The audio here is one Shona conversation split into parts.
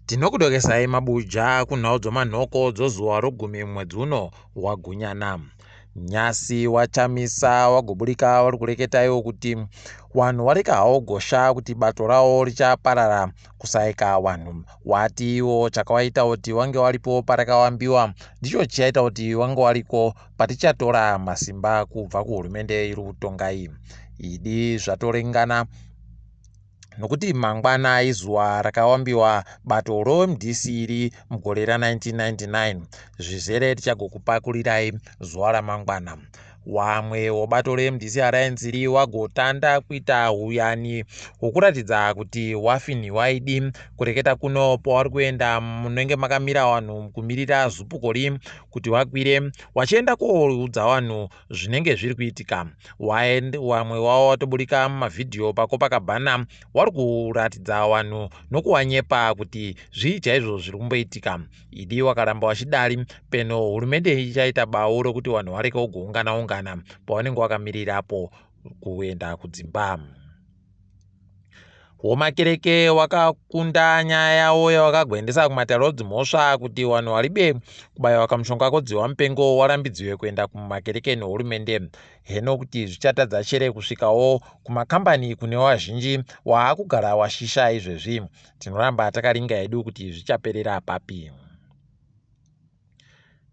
Tinokudokesai mabuja kunhau dzomanhoko dzozuva rogumi mwedzi uno waGunyana. Nyasi waChamisa wagoburika wari kureketa iwo kuti wanhu wareka hawo gosha kuti bato rawo richaparara kusaika wanhu. Wati iwo chakawaita kuti wange waripo parakawambiwa ndicho chichaita kuti wange wariko patichatora masimba kubva kuhurumende iri kutonga iyi. Idi zvatoringana nokuti mangwana izuva rakawambiwa bato roMDC iri mugore ra1999. Zvizere tichagokupakurirai zuva ramangwana. Wamwe webato reMDC Alliance iri wagotanda kuita huyani hwokuratidza kuti wafinhiwa idi kureketa kuno pawari kuenda munenge makamira vanhu kumirira zupukori kuti wakwire wachienda koudza vanhu zvinenge zviri kuitika. Wamwe wavo watoburika mumavhidhiyo paCopacabana wari kuratidza vanhu nokuwanyepa kuti zvii chaizvo zviri kumboitika. Idi wakaramba wachidari peno hurumende ichaita bau rokuti vanhu varege kugoungana ungana pavanenge wakamirirapo kuenda kudzimba. Womakereke wakakunda nyaya yawo yawakagoendesa kumatare odzimhosva kuti vanhu varibe kubayiwa kamushonga kodziwa mupengo warambidziwe kuenda kumakereke nehurumende. Heno kuti zvichatadza chere kusvikawo kumakambani kune wazhinji waakugara washisha izvezvi. Tinoramba takaringa hedu kuti zvichaperera papi.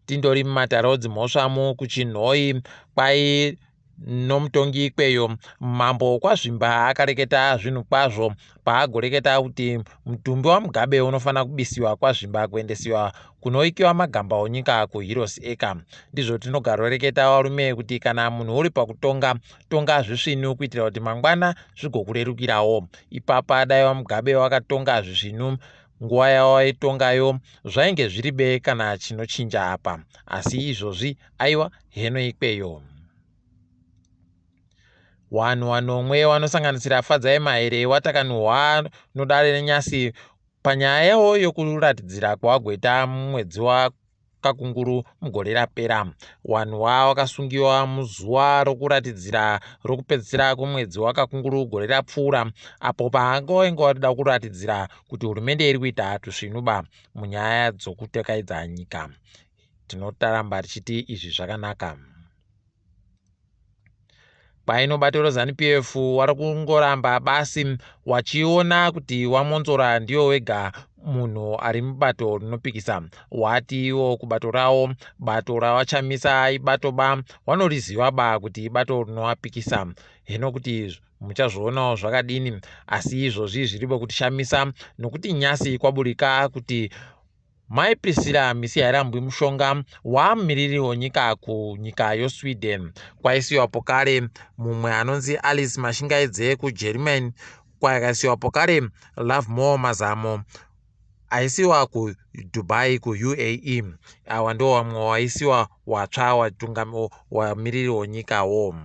Tindori mumatare odzimhosvamu kuChinhoyi kwai nomutongi ikweyo mambo kwaZvimba akareketa zvinhu kwazvo paagoreketa kuti mutumbi waMugabe unofanira kubisiwa kwaZvimba kuendesiwa kunoikiwa magamba onyika kuHeroes Acre. Ndizvo tinogaroreketa varume kuti kana munhu uri pakutonga tonga zvisvinu kuitira kuti mangwana zvigokurerukirawo. Ipapa dai vaMugabe wakatonga zvisvinu nguva yawaitongayo zvainge zviri be kana chinochinja apa, asi izvozvi aiwa heno ikweyo. Vanhu vanomwe vanosanganisira Fadzai Mahere watakanuhwa nodare renyasi panyaya yavo yokuratidzira kwawagoita mumwedzi waKakunguru mugore rapera. Vanhu ava vakasungiwa muzuva rokuratidzira rokupedzisira kwemwedzi waKakunguru gore rapfuura apo paange vatoda kuratidzira kuti hurumende iri kuita tusvinuba munyaya dzokutekaidza nyika. Tinotaramba tichiti izvi zvakanaka. Kwaino bato reZanu PF wari kungoramba basi wachiona kuti waMonzora ndiyo wega munhu ari mubato rinopikisa. Wati iwo kubato rawo bato rawachamisa ibato ba wanoriziva ba kuti ibato rinovapikisa. Hino kuti muchazvionawo zvakadini, asi izvozvi zviripo kutishamisa nokuti nyasi kwaburika kuti Mai Priscilla Misihairambwi Mushonga wamumiriri wenyika kunyika yoSweden. Kwaisiwapo kare mumwe anonzi Alice Mashingaidze kuGermany, kwakaisiwapo kare Lovemore Mazamo aisiwa kuDubai kuUAE. Awa ndiwo vamwe waisiwa watsva wamiriri wenyikawo.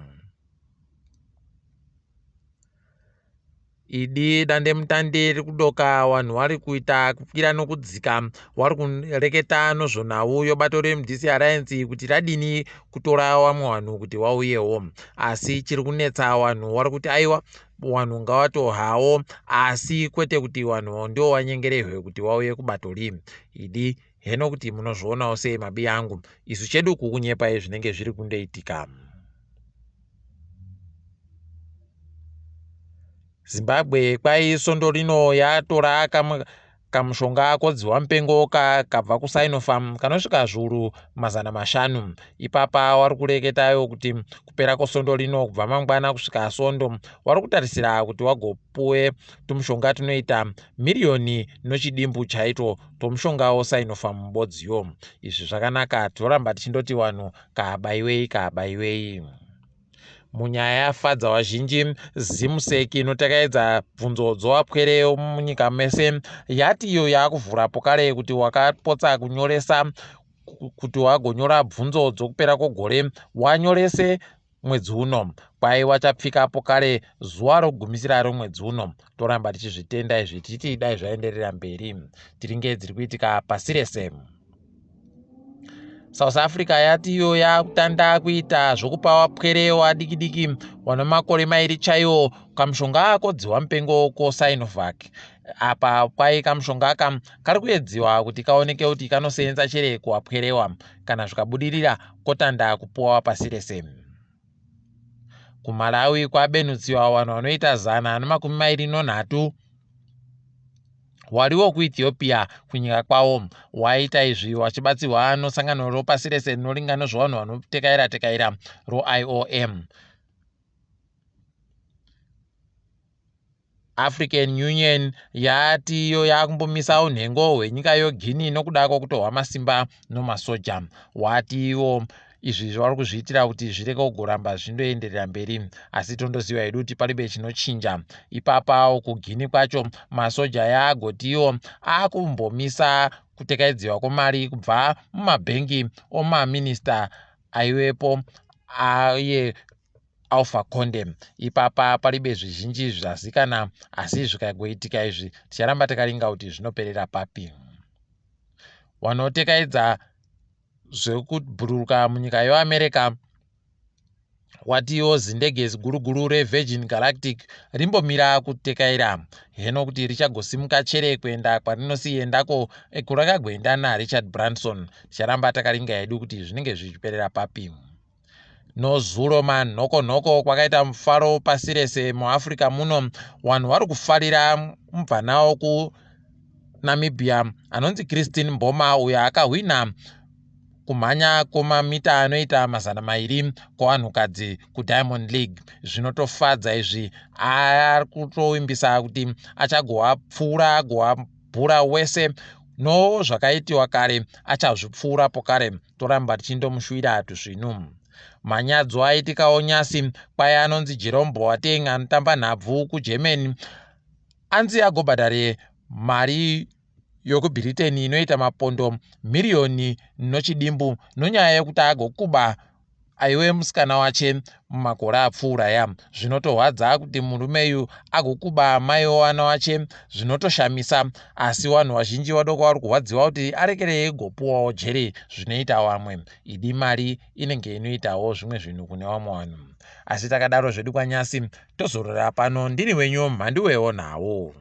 Idi dandemutande riri kudoka vanhu vari kuita kukwira nokudzika vari kureketa nozvonhau yobato reMDC Alliance kuti radini kutora vamwe vanhu kuti vauyewo. Asi chiri kunetsa vanhu vari kuti aiwa vanhu ngavatohawo asi kwete kuti vanhu ndivo vanyengerehwe kuti vauye kubato ri. Idi heno kuti munozvionawo sei mabi angu. Isu chedu kukunyepai zvinenge zviri kundoitika. Zimbabwe kwai svondo rino yatora kamushonga kodziwa mupengo kakabva kuSinofarm kanosvika zviuru 500. Ipapa wari kureketayo kuti kupera kwesvondo rino kubva mangwana kusvika svondo wari kutarisira kuti wagopuwe tumushonga tunoita miriyoni nochidimbu chaito tomushonga woSinofarm bodziyo. Izvi zvakanaka, toramba tichindoti vanhu kaabaiwei kaabaiwei. Munyaya yafadza vazhinji, Zimsec inotakaidza bvunzo dzovapwere munyika mese yati iyo yaakuvhura pokare kuti wakapotsa kunyoresa kuti wagonyora bvunzo dzokupera kwegore wanyorese mwedzi uno. Kwai wachapfika pokare zuva rokugumisira romwedzi uno. Toramba tichizvitenda izvi tichiti dai zvaenderera mberi. Tiringe dziri kuitika pasi rese. South Africa yati iyo yakutanda kuita zvokupa wapwere wadiki diki wane makore mairi chaiwo Kamushonga kodzihwa mupengo koSinovac. Apa kwai kamushonga aka kari kuedziwa kuti kaoneke kuti kanoseenza chere kuwapwerewa. Kana zvikabudirira kotanda kupuwa pasi rese. KuMalawi kwabenutsiwa vanhu vanoita 123 wariwo kuEthiopia kunyika kwavo. Waita izvi wachibatsirwa nosangano ropasi rese rinoringa nezvevanhu vanotekaira tekaira roIOM. African Union yati iyo yakumbomisa unhengo hwenyika yoGuinea nokuda kwokutohwa masimba nomasoja. Wati iwo izvi zvavari kuzviitira kuti zvirege kugoramba zvindoenderera mberi, asi tondoziva hedu kuti palibe chinochinja ipapawo. KuGuinea kwacho masoja yaagoti iwo akumbomisa kutekaidziwa kwemari kubva mumabhengi omaminista aivepo aye Alpha Conde. Ipapa palibe zvizhinji zvazikana, asi zvikagoitika izvi ticharamba takaringa kuti zvinoperera papi. Wanotekaidza zvekubhururuka munyika yeAmerica watiwo zindege ziguru-guru reVirgin Galactic rimbomira kutekaira, heno kuti richagosimuka chere kuenda kwarinosiendako kurakagoenda naRichard Branson. Ticharamba takaringa hedu kuti zvinenge zvichiperera papi. Nozuro manhoko-nhoko kwakaita mufaro pasi rese muAfrica muno. Vanhu vari kufarira mubvana wokuNamibia anonzi Christine Mboma, uyo akahwina kumhanya kwemamita anoita 200 kwavanhukadzi kuDiamond League. Zvinotofadza izvi, ari kutovimbisa kuti achagoapfuura agoabhura wese no zvakaitiwa kare achazvipfuura pokare. Toramba tichindomushuwira tuzvinu. Manyadzo aitikawo nyasi kwai anonzi Jerome Boateng anotamba nhabvu kuGermany anzi agobhadhare mari yokuBritain inoita mapondo miriyoni nochidimbu nonyaya yekuti agokuba aiwe musikana wache mumakore apfuura ya. Zvinotorwadza kuti murume uyu agokuba mai wevana wache, zvinotoshamisa, asi vanhu vazhinji vadoko vari kurwadziwa kuti arekerei gopuwawo jeri zvinoita vamwe. Idi mari inenge inoitawo zvimwe zvinhu kune vamwe vanhu. Asi takadaro zvedu kwanyasi tozorora pano. Ndini wenyu Mhanduwewo nhau.